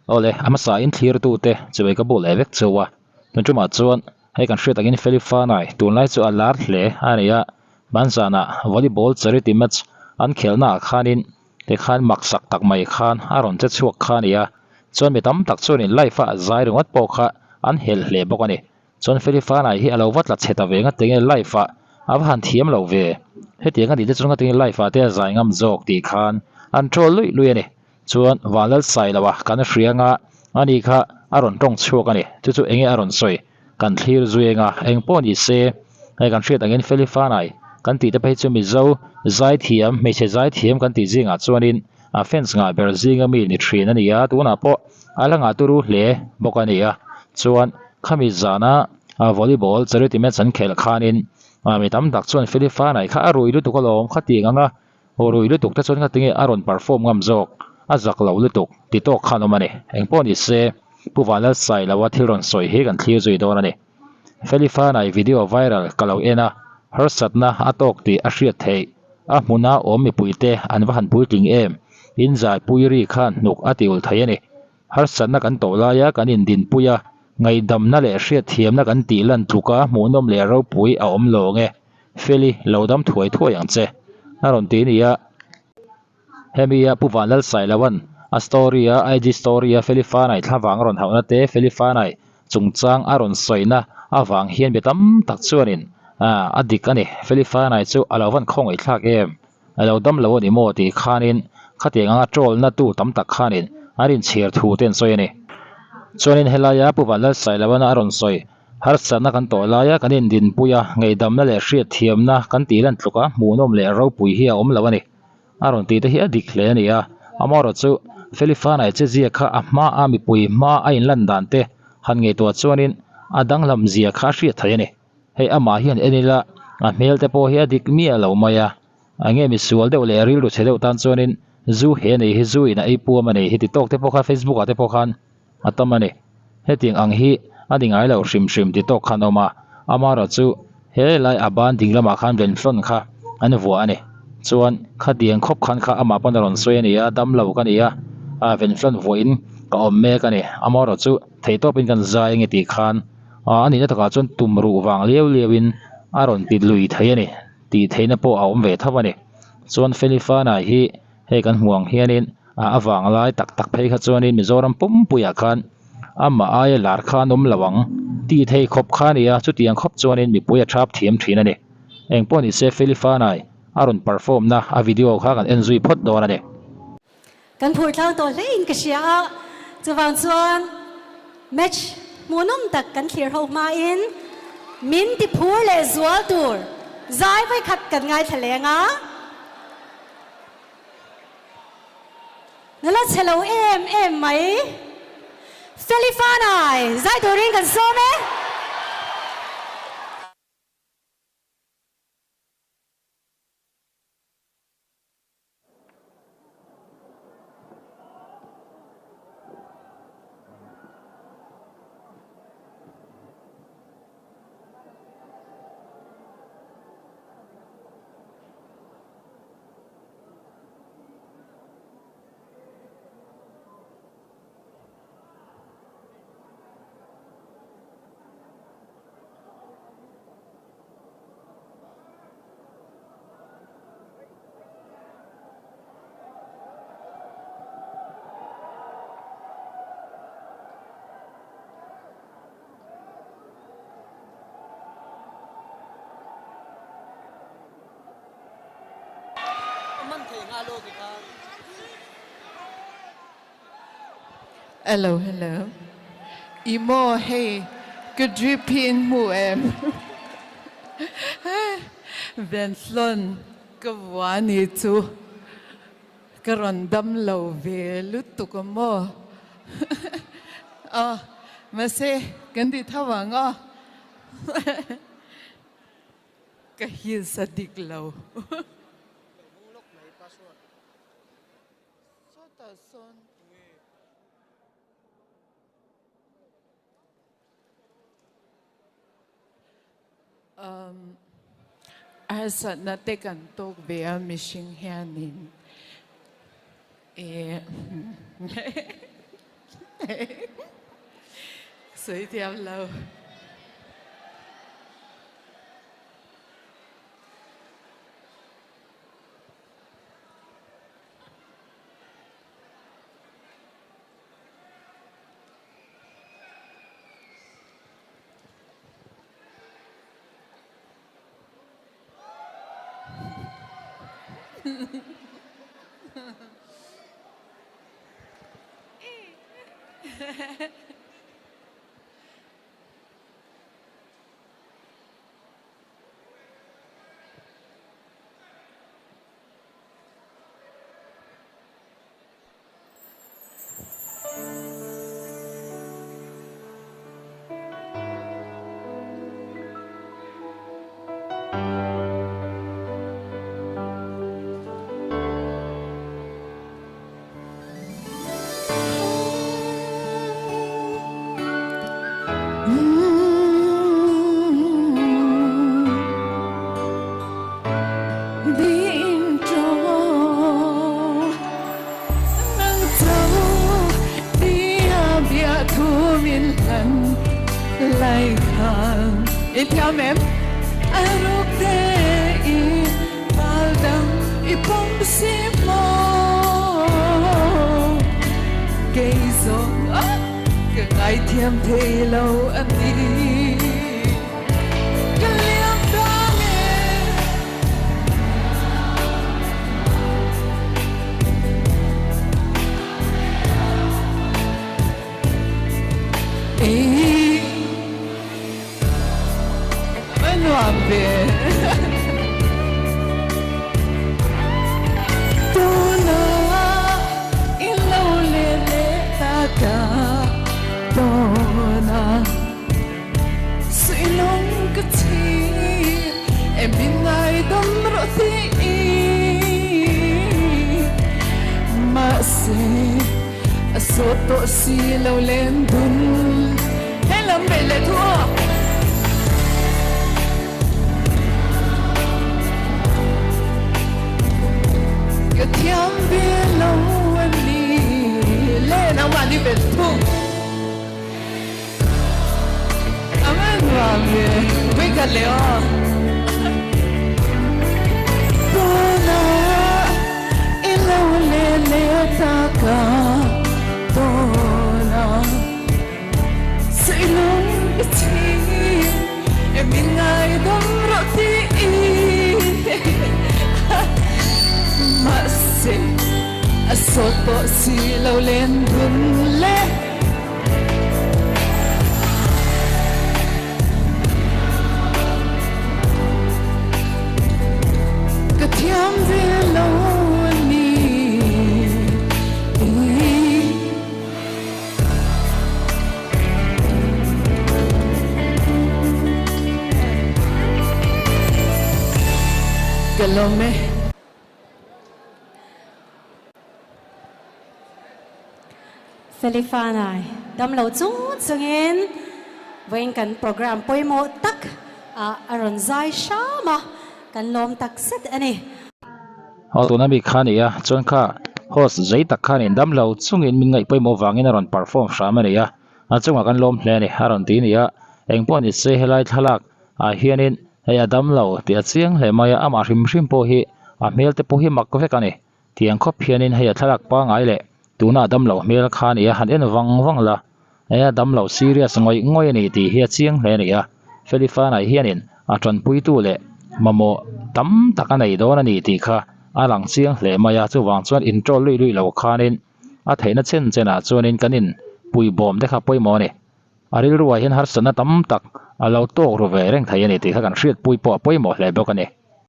Awle, a hmasa in thlirtute chibai ka buk leh vek cheu a, tun tumah chuan hei kan hriat angin Felifanai tunlai chu a lar hle a ni a, hmanzanah volleyball charity match an khelhna ah khanin tikhan maksak tak mai khan a rawn che chhuak kha a ni a, chuan mi tam tak chuanin live a zai ringawt pawh kha an helh hle bawk a ni. Chuan Felifanai hi a lo va tla chhe ta ve nga tinge live ah a va han thiam lo ve, hetiang a nih te chuan nga tinge live ah te a zai ngam zawk tih khan an troll luih luih a ni. Chuan Vanlal Sailoa kan hria nga ani kha a rawn tawng chhuak a ni. Chu chu enge a rawn sawi? Kan thlir zui eng a, eng pawh ni se hei kan hriat angin Feli Fanai kan tih te phei chu Mizo zaithiam, hmeichhe zaithiam kan tih zingah chuanin a fans ngah ber zinga mi ni thin a ni a, tunah pawh a la ngah turu hle bawk a ni a. Chuan khami zana volleyball charity match an khelh khanin mi tam tak chuan Feli Fanai kha a rui lutuk alawm khatiang anga Aw rui lutuk te chuan ngatinge a rawn perform ngam zawk, a zak lo lutuk ti tawk khan awm a ni. Engpawh ni se, Pu Vanlalsai loa thil rawn sawi hi kan thlir zui dawn a ni. Felifanai video viral ka lo en a, harsatna a tawk tih a hriat theih. A hmuna awm mipuite an va han puitling em, in zaipui ri khan hnuk a ti ulh thei a ni. Harsatna kan tawh laia kan indinpui a, ngaihdamna leh hriatthiamna kan tih lan tluka hmuhnawm leh ropui a awm lawng e. Feli, lo dam thuai thuai ang che. A rawn ti nia. Hemi a Pu Vanlal Sailoan a story a IG story a Feli Fanai thlavang a rawn hauhna te Feli Fanai chungchang a rawn sawina avang hian mi tam tak chuanin a dik a ni. Feli Fanai chu a lo van khawngaih thlak em? A lo dam lo a ni maw tih khanin khatiang anga troll na tu tam tak khanin an inchhir thu te an sawi a ni. Chuanin helaia Pu Vanlal Sailoan a rawn sawi Harsatna kan tawh laia kan indinpui a, ngaihdamna leh hriatthiamna kan tih lan tluka hmuhnawm leh ropui hi a awm lo a ni. A rawn tih te hi a dik hle a ni a, amaherawh chu Felifanai che zia kha a hma a mipui hma a inlan dan te han ngaihtuah chuanin a danglam zia kha a hriat thei a ni. Hei amah hian en ila a hmel te pawh hi a dik miah lo mai a, enge misual deuh leh rilru chhe deuh tan chuanin zu he nei hi zu in a ei puam a nei hi ti tawk te pawh kha Facebook ah te pawh khan a tam a ni. Hetiang ang hi a ni ngai lo hrim hrim ti tawk khan a awm a, amaherawh chu he lai a ban ding lamah khan venflon kha an vuah a ni. Chuan khatiang khawp khan kha amah pawn a rawn sawi a ni a, dam lo ka ni a, venflon vuahin ka awm mek a ni. Amaherawh chu theihtawpin kan zai ange tih khan a nihna takah chuan tum ruh vang liau liauin a rawn ti lui thei a ni tih theihna pawh a awm ve tho a ni. Chuan Felifana hi hei kan hmuh ang hianin. A vang lai tak tak phei kha chuanin Mizoram pumpuiah khan amah aia lar kha an awm lo ang tih thei khawp kha a ni a, chutiang khawp chuanin mipui a thap thiam thin a ni. Engpawh ni se Felifanai a rawn perform na a video kha kan en zui phawt dawn a ni. Kan phur tlang tawh hle in ka hria a, chuvang chuan match hmuhnawm tak kan thlir ho hmain min ti phur leh zual tur zai vawikhat kan ngaithla leng a. Nula chhe lo em em mai. Feli Fanai, zai turin kan sawm e. Hello hello I maw hei ka drip hi in hmu em Venflon ka vua ni chu ka rawn dam lo ve lutuk a maw aw mahse kan ti tho ang aw. Ka heels a dik lo. Sawtah sawn. Um, harsatna te kan tawk ve a mihring hianin e. Sawi thiam lo. Felifanai damlo chung chungin vawiin kan program pawimawh tak ah a rawn zai hram a, kan lawm tak zet a ni. Aw tuna mi kha a ni a, chuan kha host zei tak khan in damlo chungin min ngaih pawimawh vangin a rawn perform hram a ni a, a chungah kan lawm hle a ni a rawn ti a ni a, engpawh ni se helai thlalak ah hianin hei a damlo tih a chiang hle mai a, amah hrim hrim pawh hi a hmel te pawh hi mak vek a ni. Tiang khawp hianin hei a thlalak pangai leh tuna a damloh hmel kha a ni a, han en vang vang la, hei a damloh serious ngawih ngawih a ni tih hi a chiang hle a ni a, Felifanai hianin a tanpuitu leh mamawh tam tak a nei dawn a ni tih kha a lang chiang hle mai a, chuvang chuan introll luih luih lo khanin a theihna chen chenah chuanin kan inpuibawm te kha pawimawh a ni. A rilruah hian harsatna tam tak a lo tawk ru ve reng thei a ni tih kha kan hriatpui pawh a pawimawh hle bawk a ni.